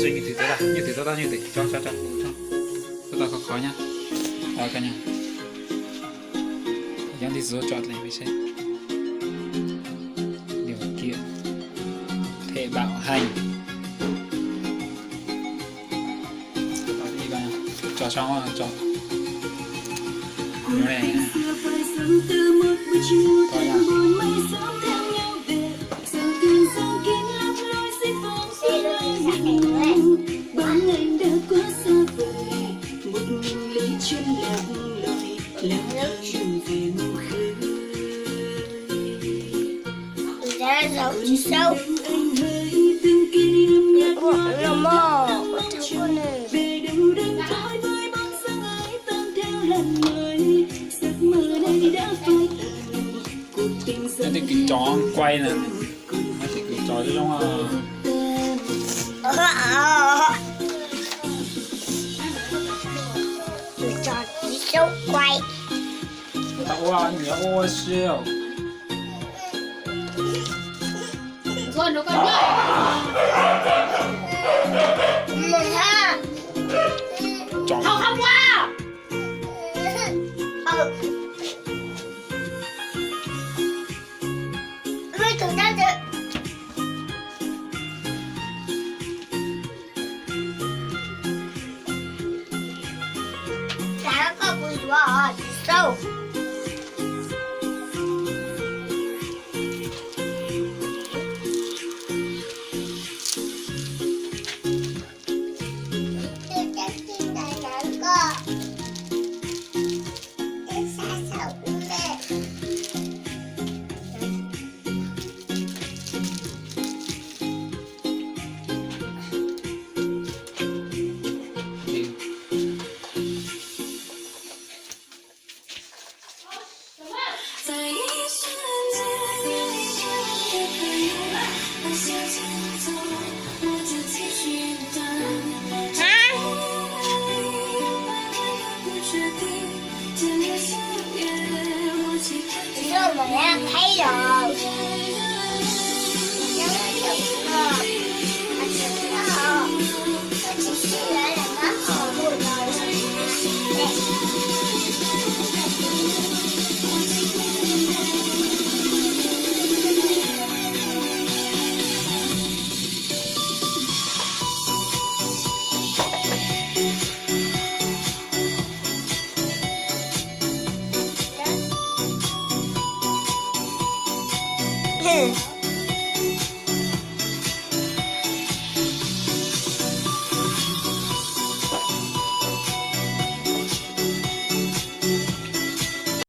Nyuj twm, nyuj twm, tau tau nyuj twm, tso tso tso, tau tau khov khov nyab. Nyob ntij txus tso dlej peb saib. Điều kiện thể bảo hành. Tso sab tso. Nyob tej kwv cov quaj na, nyob tej kwv cov zoo zoo. Kwv cov tsis xub quaj. Ua nyiam ua si. Koj kuv yuav tsis xub.